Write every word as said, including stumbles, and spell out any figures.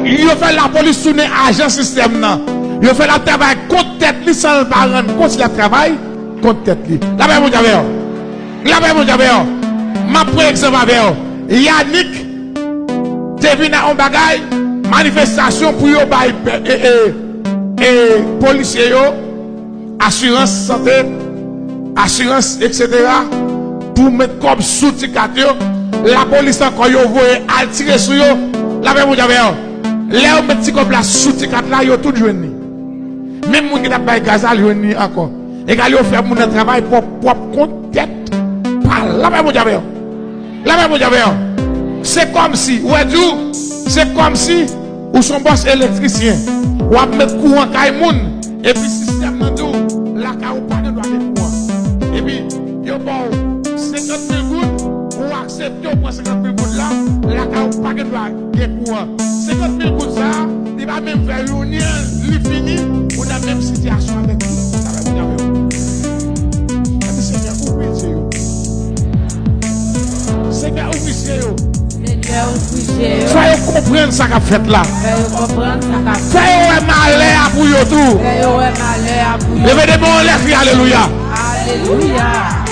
Yo fè lapolis tounen ajan sistèm nan. Yo fè l ap travay kont tèt li san l pa rann kont si l ap travay kont tèt li. Lapè Bondye avè w. Lapè Bondye avè w. M ap pran egzanp avè w. Yanick te vin ak yon bagay, manifestasyon pou yo bay e, e, e, polisye yo asirans sante, asirans, etsetera, pou met kòb sou ti kat yo, lapolis ankò yo voye al tire sou yo. Lapè Bondye avè yo. Lè yo met ti kòb la sou ti kat la, yo tout jwenn li. Menm moun ki t ap bay gaz la, l jwenn li ankò. Egal yo fè moun nan travay pwòp, pwòp kont tèt pa l. Lapè Bondye avè yo. Lapè Bondye avè yo. Se kòmsi, ou wè di w, se kòmsi ou s on bòs elektrisyen. W ap met kouran kay moun, epi sistèm nan di w lakay ou pa gen dwa gen kouran. Epi yo ba w senkant mil goud, ou aksepte w pran senkant mil goud la, lakay ou pa gen dwa gen kouran. Senkant mil goud sa a, li pa menm fè youn an, li fini, ou nan menm sitiyasyon avèk li. Sa fè moun avè w. Epi Senyè, ouvri zye yo. Senyè, ouvri zye yo. Senyè, ouvri zye yo. Fè yo konprann sa k ap fèt la. Fè yo konprann sa k ap fèt. Fè yo wè malè a pou yo tou. Fè yo wè malè a pou yo. Leve de men w anlè, kri alelouya. Alelouya.